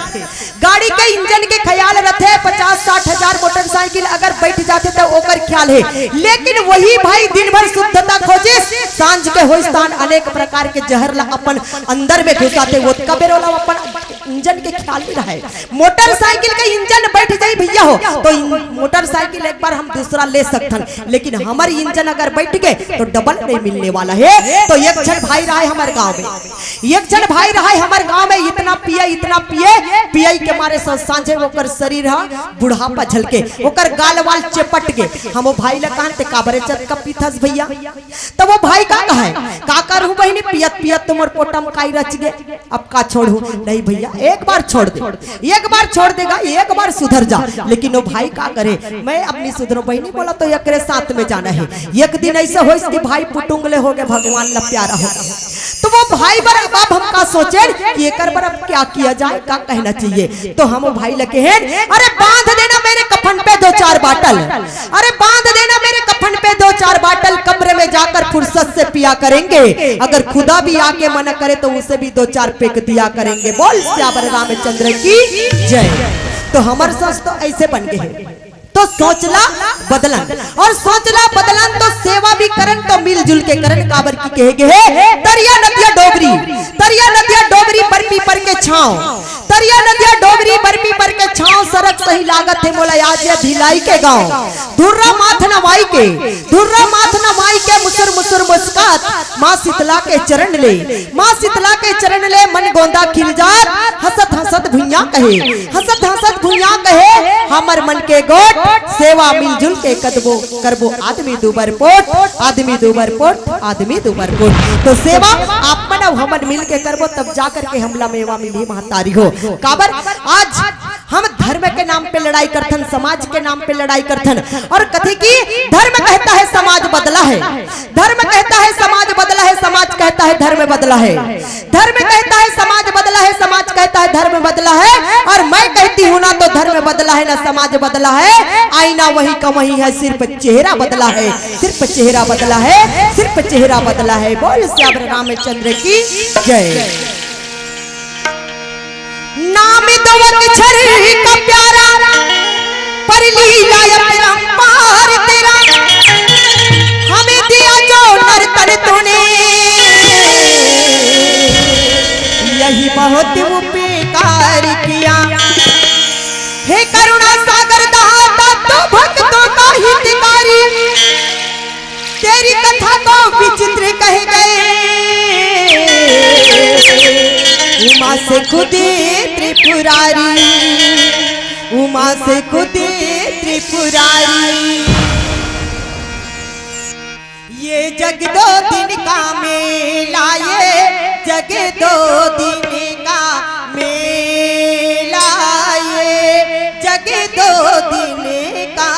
गाड़ी के इंजन के ख्याल रथे। पचास साठ हजार मोटरसाइकिल अगर बैठ जाथे तो ओकर ख्याल हे, लेकिन वही भाई दिन भर शुद्धता खोजिस, सांझ के होइस तान अनेक प्रकार के जहर ला अपन अंदर में घुसाथे, ओतका बेर ओला अपन इंजन के ख्याल नहीं रहे। मोटरसाइकिल के इंजन बैठ जाई भैया हो, तो इन-, मोटरसाइकिल एक बार हम दूसरा ले सकथन, लेकिन हमर इंजन अगर बैठ गे तो डबल नहीं मिलने वाला हे। तो एक झन भाई रहे हमर गांव में, एक झन भाई रहे हमर गांव में, इतना पिए, इतना पिए, पियई के मारे स-, सांझे ओकर शरीर ह बुढ़ापा झलके, ओकर गाल वाल चेपट गे। हम वो भाई ला कहन, "ते काबरे चतका पीथस भैया?" तब वो भाई का कहे, "का करहूं बहिनी, पियत पियत तो मोर पोटा म काई रच गे।" अब का छोड़हूं? नहीं भैया, एक बार छोड़ दे, एक बार छोड़ देगा, एक बार सुधर जा। लेकिन वो भाई का करे, मैं अब नहीं सुधरो बहिनी, बोला तो एकरे साथ में जाना है। एक दिन ऐसे होइस कि भाई पुटुंगले हो गए, भगवान ला प्यारा हो गया। तो वो भाई बर अब, अब हम का सोचे कि एकर बर अब क्या किया जाए, का कहना चाहिए। तो हम वो भाई लगे हैं, "अरे बांध देना मेरे कफन पे दो चार बाटल।" अरे बांध देना मेरे कफन पे दो चार बाटल, कब्र में जाकर फुर्सत से पिया करेंगे। अगर खुदा भी आके मना करे तो उसे भी दो चार पेक दिया करेंगे। बोल सियावर रामचंद्र की जय। तो हमर सोच तो ऐसे बन गए हैं। तो सोचला बदलन, और सोचला बदलन तो सेवा भी करन तो मिलजुल के करन। काबर की कहे गए है, तरिया नदिया डोगरी, तरिया नदिया डोगरी, बरपी पर के छांव। तरिया नदिया डोगरी बरपी पर के छांव, सरग सही लागत हे मोला आज ये भिलाई के गांव। धुर्रा माथ नवाई के, धुर्रा माथ नवाई के, मुसुर मुसुर मुस्कात, माँ शीतला के चरण ले, माँ शीतला के चरण ले, मन गोंदा खिल जात, हंसत हंसत भुइयां कहे, हंसत हंसत भुइयां कहे, हमर मन के गोठ, सेवा मिलजुल के कदबो करबो, आदमी दूबर पोट, आदमी दूबर पोट, आदमी दूबर पोट। तो सेवा आप मन अउ हमन मिल के करबो, तब जा करके हमला मेवा मिलही महतारी हो। काबर आज हम धर्म के नाम पे लड़ाई करथन, समाज के नाम पे लड़ाई करथन, और कथे कि धर्म कहता है समाज बदला है, धर्म कहता है समाज बदला है, समाज कहता है धर्म बदला है, धर्म कहता है समाज बदला है, समाज कहता है धर्म बदला है, और मैं कहती हूँ ना तो धर्म बदला है ना समाज बदला है, आईना वही का वही है, सिर्फ चेहरा बदला है, सिर्फ चेहरा बदला है, सिर्फ चेहरा बदला है। बोल सियावर रामचंद्र की जय। नाम दो अक्षर का प्यारा, पर लीला अपरंपार तेरा। हमें दिया जो नर तन तूने, यही बहुत उपकार किया। हे करुणा सागर दाता, तू भक्तों का हितकारी। तेरी कथा को विचित्र कह गए उमा से खुद त्रिपुरारी, उमा से खुद त्रिपुरारी। ये जग दो दिन का मेला, ये जग दो दिन का मेला, ये जग दो दिन का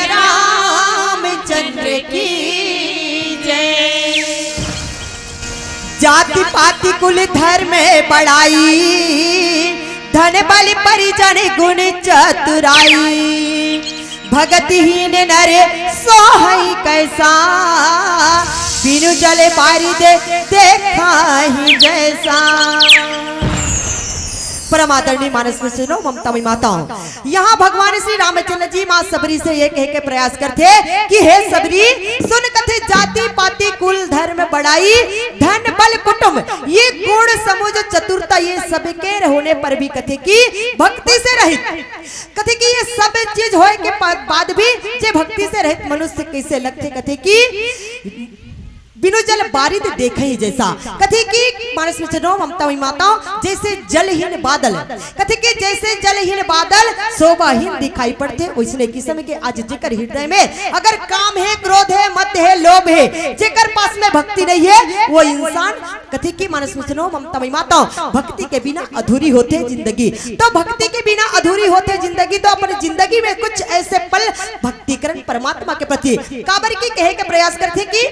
रामचंद्र की जय। जाति पाति कुल धर्म बड़ाई, धन बल परिजन गुण चतुराई। भगतिहीन नर सोहई कैसा, बिनु जल बारिद देखा ही जैसा। परम आदरणीय मानस मित्र जनों, ममता मई माताओं, यहाँ भगवान श्री रामचंद्र जी माँ सबरी से ये कहे के प्रयास करथे कि हे सबरी, सुन कथे जाति पाति कुल धर्म बड़ाई, धन बल कुटुंब, ये गुण समूह जो चतुरता, ये सबके होने पर भी कथे कि भक्ति से रहित, कथे कि ये सब चीज होए के पा-, बाद भी जे भक्ति से रहित मनुष्य कैसे लगथे, कथे कि बिनु जल बारिद देखई जैसा। कथे कि मानस मित्र जनों, ममता मई माताओं, जैसे जलहीन बादल, कथे कि जैसे जलहीन बादल शोभाहीन दिखाई पड़थे, वैसने किसम के आज जेकर हृदय में अगर काम हे, क्रोध हे, मद हे, लोभ हे, जेकर पास में भक्ति नहीं हे, वो इंसान, कथे कि मानस मित्र जनों, ममता मई माताओं, भक्ति के बिना अधूरी होथे जिंदगी। तो भक्ति के बिना अधूरी होथे जिंदगी, तो अपन जिंदगी में कुछ ऐसे पल भक्ति करन परमात्मा के प्रति। काबर की कहे के प्रयास करथे कि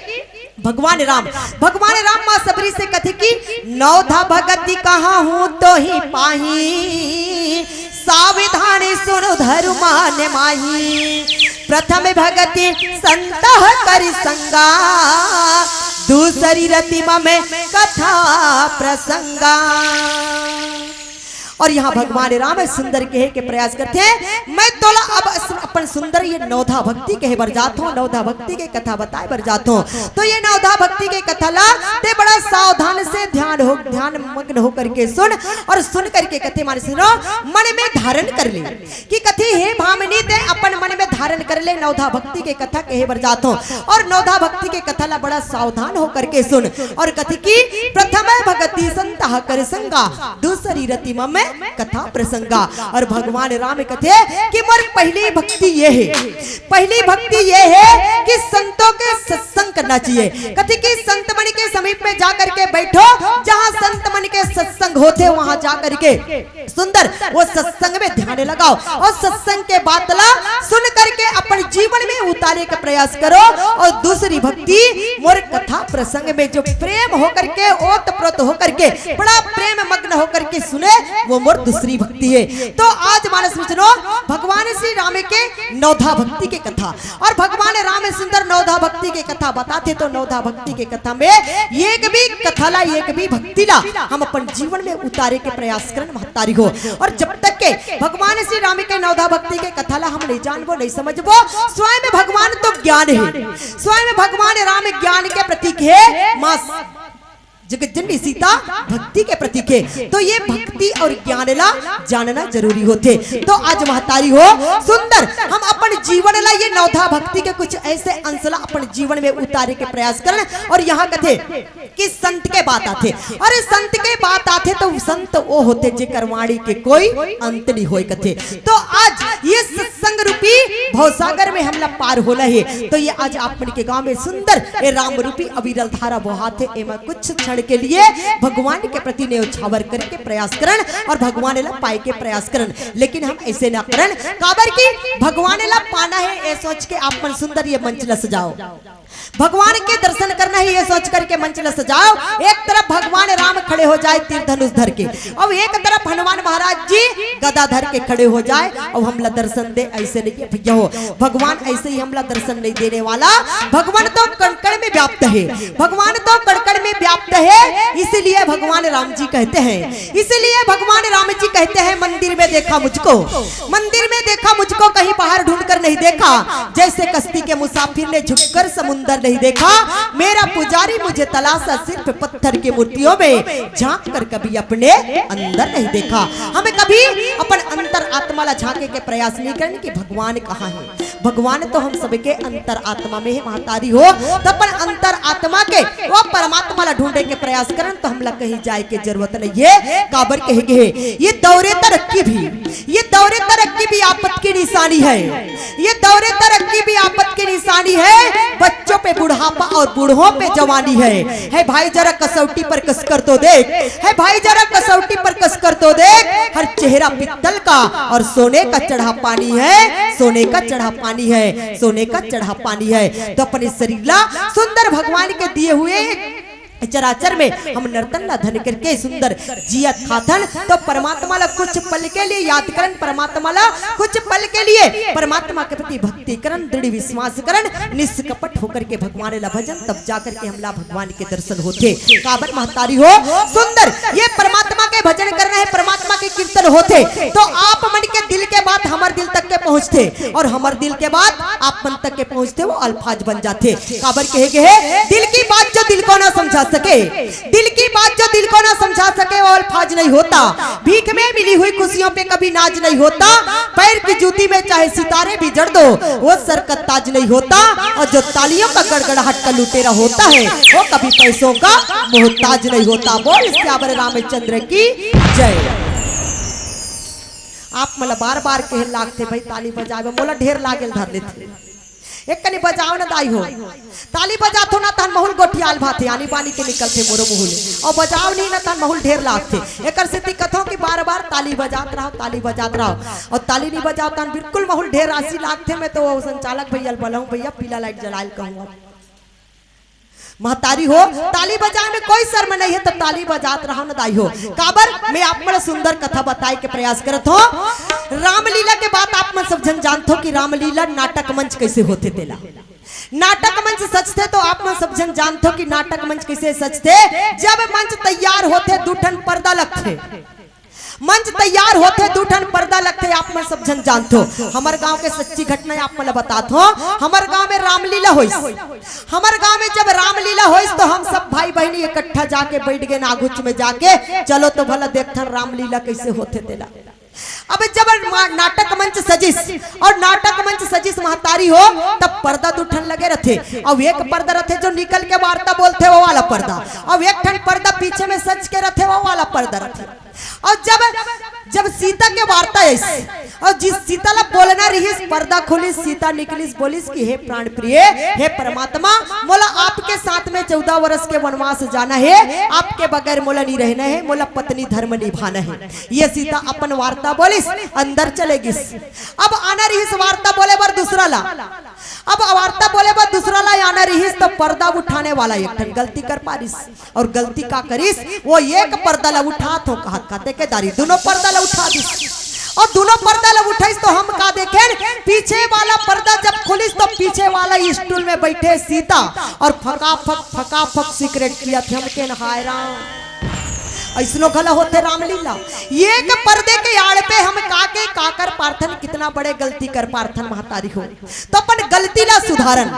भगवान राम, भगवान राम माँ सबरी से कथे कि नवधा भगति कहाहूँ तोहि पाही, सावधान सुन धर्म मान माही। प्रथम भगति संत कर संगा, दूसरी रति मम कथा प्रसंगा। और यहाँ भगवान राम सुंदर कहे के प्रयास करथे, मैं तोला अब अस-, अपन सुंदर ये नवधा भक्ति कहे बर जात हूँ, नवधा भक्ति के कथा बताए बर जात हूँ। तो ये नवधा भक्ति के कथा ला ते बड़ा सावधान से ध्यान हो, ध्यान मग्न हो करके सुन, और सुन करके कथे मानस जनों मन में धारण कर ले कि कथे हे भामिनी ते अपन मन में धारण कर ले, नवधा भक्ति के कथा कहे बर जात हूँ, और नवधा भक्ति के कथा ला बड़ा सावधान हो करके सुन। और कथे कि प्रथम भगति संत कर संगा, दूसरी रति मम कथा प्रसंगा। और भगवान राम कथे कि मोर पहली भक्ति ये हे, पहली भक्ति ये हे कि संतों के सत्संग करना चाहिए। कथे कि संत मन के समीप में जा करके बैठो, जहाँ संत मन के सत्संग होथे वहाँ जा करके सुंदर वो सत्संग में ध्यान लगाओ और सत्संग के बात ला सुन करके अपन जीवन में उतारे का प्रयास करो। और दूसरी भक्ति मोर कथा प्रसंग में जो प्रेम होकर के, ओत प्रोत होकर के, बड़ा प्रेम मग्न होकर के सुने, वो मोर दूसरी भक्ति हे। तो आज मानस मित्र जनों भगवान श्री राम के नवधा भक्ति के कथा और भगवान राम सुंदर नवधा भक्ति के कथा बताथे, तो नवधा भक्ति के कथा में एक भी कथा ला, एक भी भक्ति ला हम अपन जीवन में उतारे के प्रयास करन महतारी हो। और जब तक के भगवान श्री राम के नवधा भक्ति के कथा ला हम नहीं जानबो, नहीं समझबो, स्वयं भगवान तो ज्ञान हे, स्वयं भगवान राम ज्ञान के प्रतीक हे, माँ जगत जननी सीता भक्ति के प्रतीक हे। तो ये भक्ति और ज्ञान ला जानना जरूरी होथे। तो आज महतारी हो सुंदर, हम अपन जीवन ला ये नवधा भक्ति के कुछ ऐसे अंश ला अपन जीवन में उतारे के प्रयास करन। और यहाँ कथे कि संत के बात आथे, और संत के बात आथे तो संत वो होथे जेकर वाणी के कोई अंत नहीं होय कथे। तो आज ये सत्संग रूपी भवसागर में हमला पार होना हे, तो ये आज आप मन के गांव में सुंदर ये राम रूपी अविरल धारा बोहाथे, एमा कुछ क्षण के लिए भगवान के प्रति नेवछावर करके प्रयास करन और भगवान ला पाए के प्रयास करन। लेकिन हम ऐसे ना करन, काबर कि भगवान ला पाना हे, ये सोच के आप मन सुंदर ये मंच ला सजाओ। भगवान के दर्शन करना हे, ये सोच करके मंच ला सजाओ। एक तरफ भगवान राम खड़े हो जाए तीर धनुष धर के, और एक तरफ हनुमान महाराज जी गदा धर के खड़े हो जाए, और हमला दर्शन दे। ऐसे नहीं है भैया हो, भगवान ऐसे ही हमला दर्शन नहीं देने वाला। भगवान तो कण कण में व्याप्त हे, भगवान तो कण कण में व्याप्त हे। इसीलिए भगवान राम जी कहते हैं, इसीलिए भगवान राम जी कहते हैं, मंदिर में देखा मुझको, मंदिर में देखा मुझको, कहीं बाहर ढूंढ कर नहीं देखा। जैसे कश्ती के मुसाफिर ने झुककर समुंदर नहीं देखा, मेरा पुजारी मुझे तलाशा सिर्फ पत्थर की मूर्तियों में, झांक कर कभी अपने अंदर नहीं देखा। हमें कभी अपन अंतर आत्मा ला झांके के प्रयास नहीं करने कि भगवान कहाँ है। भगवान तो हम सबके अंतर आत्मा में हे महतारी हो, तो अपन अंतर आत्मा के वो परमात्मा ला ढूंढे के प्रयास करन, तो हमला कहीं जाए के जरूरत नहीं हे। काबर कहे गे हे, ये दौरे तरक्की भी, ये दौरे तरक्की भी आफत की निशानी है, ये दौरे तरक्की भी आफत की निशानी है। बच्चों पे बुढ़ापा और बूढ़ों पे जवानी है। है भाई जरा कसौटी पर कस कर तो देख, है भाई जरा कसौटी पर कस कर तो देख, हर चेहरा पित्तल का और सोने का चढ़ा पानी है, सोने का चढ़ा पानी है, सोने का चढ़ा पानी है। तो अपने शरीर ला सुंदर भगवान के दिए हुए चराचर में हम नर्तन ला धन करके सुंदर जियत खाथन, तो परमात्मा ला कुछ पल के लिए याद करन, परमात्मा ला कुछ पल के लिए परमात्मा के प्रति भक्ति करन, दृढ़ विश्वास करन, निष्कपट होकर के भगवान ला भजन, तब जा करके हमला भगवान के दर्शन होथे। काबर महतारी हो सुंदर, ये परमात्मा के भजन करना है, परमात्मा के कीर्तन होथे, तो आप मन के दिल के बात हमर दिल तक के पहुंचथे और हमर दिल के बात आप मन तक के पहुंचथे, वो अल्फाज बन जाथे। काबर कहे गे हे, दिल की बात जो दिल को ना समझा सके, दिल की बात जो दिल को ना समझा सके, वो अल्फाज नहीं होता। भीख में मिली हुई खुशियों पे कभी नाज नहीं होता। पैर की जूती में चाहे सितारे भी जड़ दो, वो सर का ताज नहीं होता। और जो तालियों का गड़गड़ाहट का लुटेरा होता है, वो कभी पैसों का मोहताज नहीं होता। बोल सियावर रामचंद्र की जय। आप मन ला बार बार कहे लागथे भाई, ताली बजावे, मोला ढेर लागेल धर लेथे। एक कनी बजाव न दाई हो। ताली बजाथो ना तहन महुल गोठियाल भाथे, आनी बानी के निकलथे मोरो मुहुल। अउ बजाव नहीं ना तहन महुल ढेर लागथे। एकर सेती कथों कि बार बार ताली बजात रहो, ताली बजात रहो। अउ ताली नहीं बजाव तहन बिल्कुल महुल ढेर राशि लागथे। मैं तो वो संचालक भैया ल बलाऊं, भैया पीला लाइट जलायल कहूं। महतारी हो, ताली बजाए में कोई शर्म नहीं है, तो ताली बजात रहो न दाई हो। काबर मैं आप मन सुंदर कथा बताए के प्रयास करत हो। रामलीला के बात आप मन सब झन जानथो कि रामलीला नाटक मंच कैसे होथे तेला। नाटक मंच सजथे तो आप मन सब झन जानथो कि नाटक मंच कैसे सजथे। जब मंच तैयार होथे, दू ठन पर्दा लगथे। मंच तैयार होथे, दू ठन पर्दा लगथे, आप मन सब झन जानथो। हमर गांव के सच्ची घटना आप मन ल बतात हो। हमर गांव में रामलीला होइस। हमर गांव में जब रामलीला होइस तो हम सब भाई बहिनी इकट्ठा जाके बैठ गे ना आगुच में जाके, चलो तो भला देखथन रामलीला कैसे होथे तेला। अब जब मा-, नाटक मंच सजिस और नाटक मंच सजिस महतारी हो, तब पर्दा दू ठन लगे रथे। अब एक पर्दा रथे जो निकल के वार्ता बोलथे वो वाला पर्दा, अब एक ठन पर्दा पीछे में सज के रथे वो वाला पर्दा रथे। और जब जब सीता के वार्ता आइस और जिस सीता ला बोलना रहिस, पर्दा खोलिस, सीता निकलिस, बोलिस कि हे प्राण प्रिय, हे परमात्मा, मोला आपके साथ में चौदह वर्ष के वनवास जाना है, आपके बगैर मोला नहीं रहना है, मोला पत्नी धर्म निभाना है। ये सीता अपन वार्ता बोलिस, अंदर चले गिस। अब आना रहिस वार्ता बोले बर दूसरा ला। अब वार्ता बोले बर दूसरा ला आना रहिस तो पर्दा उठाने वाला एक ठन गलती कर पारिस। और गलती का करिस, वो एक पर्दा ला उठात हो कहत कहते के दारी दोनों पर्दा ला उठा दिस। और दोनों पर्दा ला उठाइस तो हम का देखेन, पीछे वाला पर्दा जब खुलिस तो पीछे वाला स्टूल में बैठे सीता और फकाफक फकाफक सिगरेट पियत हे। हम केन हाय राम, ऐसनो घला होथे रामलीला। एक पर्दे के आड़ पे हम का के काकर पारथन, कितना बड़े गलती कर पारथन महतारी हो। तो अपन गलती ला सुधारन।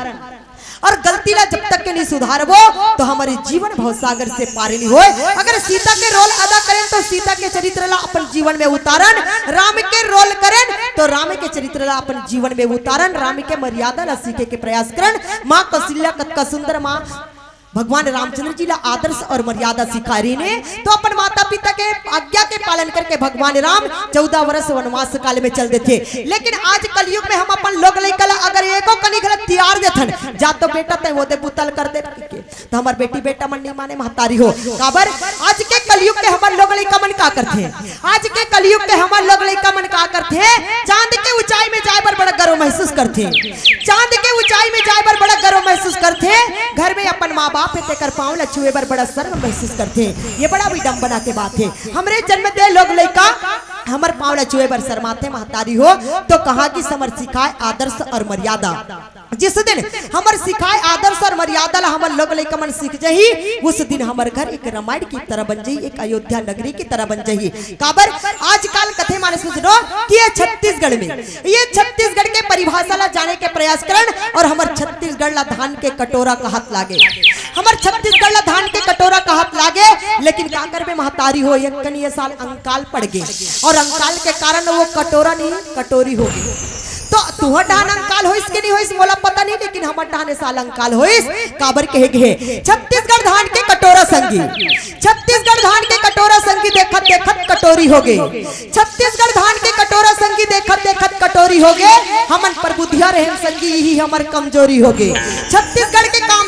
और गलती ला जब तक के नहीं सुधारबो तो हमर जीवन भवसागर से पार नहीं होय। अगर सीता के रोल अदा करेन तो सीता के चरित्र ला अपन जीवन में उतारन, राम के रोल करेन तो राम के चरित्र ला अपन जीवन में उतारन, राम के मर्यादा ला सीखे के प्रयास करन। माँ कौशल्या कतका सुंदर माँ भगवान रामचंद्र जी ला आदर्श और मर्यादा सिखा रही ने, तो अपन माता पिता के आज्ञा के पालन करके भगवान राम चौदह वर्ष वनवास काल में चल देथे। लेकिन आज कलयुग में हम अपन लोग लइका ला अगर एको कनी गलत तियार देथन, जा तो बेटा तय वो दे बुतल कर दे, तो हमर बेटी बेटा मन नहीं माने महतारी हो। काबर? आज के कलयुग के हमर लोग लइका मन का करथे? आज के कलयुग के हमर लोग लइका मन का करथे? चांद के ऊंचाई में जाए बर बड़ा गर्व महसूस करथे। चांद के ऊंचाई में जाए बर बड़ा गर्व महसूस करथे। घर में अपन माँ बाप हे तेकर पाँव ला छुए बर बड़ा शर्म महसूस करथे। ये बड़ा विडंबना के बात हे। हमरे जन्म दे लोग लइका हमर पाँव ला छुए बर शर्माथे महतारी हो। तो कहाँ गिस हमर सिखाए आदर्श और मर्यादा? जिस दिन हमर सिखाए आदर्श और मर्यादा ला हमर लोग लइका मन सीख जही, उस दिन हमर घर एक रामायण की तरह बन जही, एक अयोध्या नगरी की तरह बन जही। काबर? आजकल कथे माने सुनो कि ये छत्तीसगढ़ में, ये छत्तीसगढ़ के परिभाषा ला जाने के प्रयास करन और हमर छत्तीसगढ़ ला धान के कटोरा कहत लागे, हमर छत्तीसगढ़ ला धान के कटोरा कहत लागे। लेकिन का करबे महतारी हो, एक कनी ये साल अंकाल पड़ गे और अंकाल के कारण वो कटोरा नहीं कटोरी हो गे। तो तुहर डहान अंकाल होइस के नहीं होइस मोला पता नहीं, लेकिन हमर डहान ए साल अंकाल होइस। काबर कहे गे हे, छत्तीसगढ़ धान के कटोरा संगी, छत्तीसगढ़ धान के कटोरा संगी देखत देखत कटोरी हो गे। छत्तीसगढ़ धान के कटोरा संगी देखत देखत कटोरी हो गे। हमन परबुधिया रहेन संगी, यही हमर कमजोरी हो गे। छत्तीसगढ़ के काम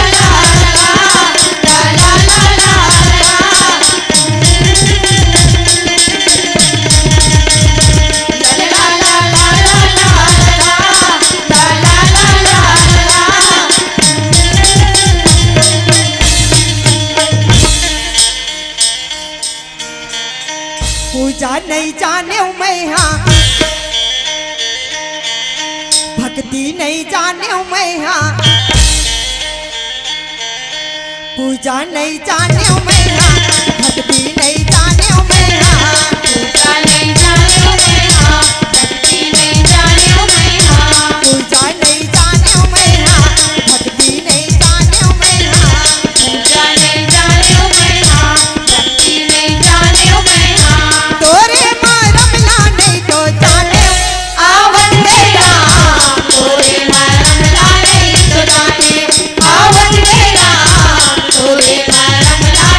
पूजा नहीं जाने मैं हा, भक्ति नहीं जाने मैं हा। पूजा नहीं जाने मैं हा, भक्ति नहीं जाने मैं हा। पूजा नहीं जाने मैं हा, भक्ति नहीं जाने मैं हा। पूजा नहीं जाने मैं हा, भक्ति नहीं जाने मैं हा। पूजा नहीं जाने मैं हा, भक्ति नहीं जाने मैं हा। तोरे मरम ला नहीं तो जाने आवत हे राम, तोरे मरम ला नहीं तो जाने आवत हे राम, तोरे मरम ला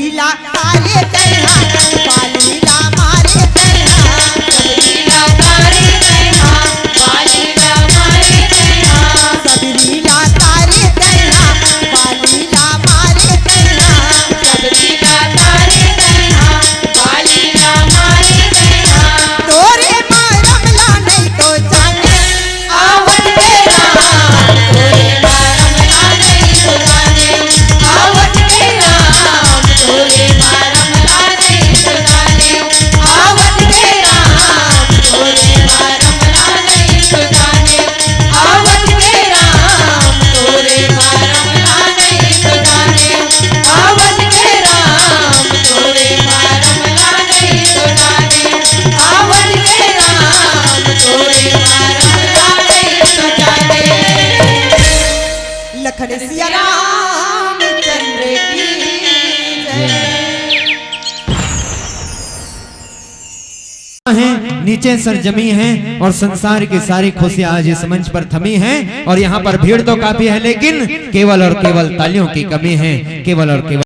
लीला तारे तैहा, बालीला मारे तैहा। लीला तारे तैहा, बालीला मारे तैहा। सब लीला तारे तैहा, बालीला मारे तैहा। सब लीला तारे तैहा, बालीला मारे तैहा। तोरे मरम ला नहीं तो जाने, आवत के राम, तोरे मरम ला नहीं तो जाने। आवत के राम, तोरे मरम ला नहीं तो जाने। आवत के राम, तोरे मरम ला नहीं तो जाने। आवत के राम, तोरे मरम ला नहीं तो जाने। आवत के राम, तोरे मरम ला नहीं तो जाने। आवत के राम, तोरे मरम ला नहीं तो जाने। लखन सिया रामचंद्र की जय। हैं, नीचे सरजमी हैं और संसार की सारी खुशियां आज इस मंच पर थमी हैं और यहाँ पर भीड़ तो काफी है, लेकिन केवल और केवल तालियों की कमी है, केवल और केवल।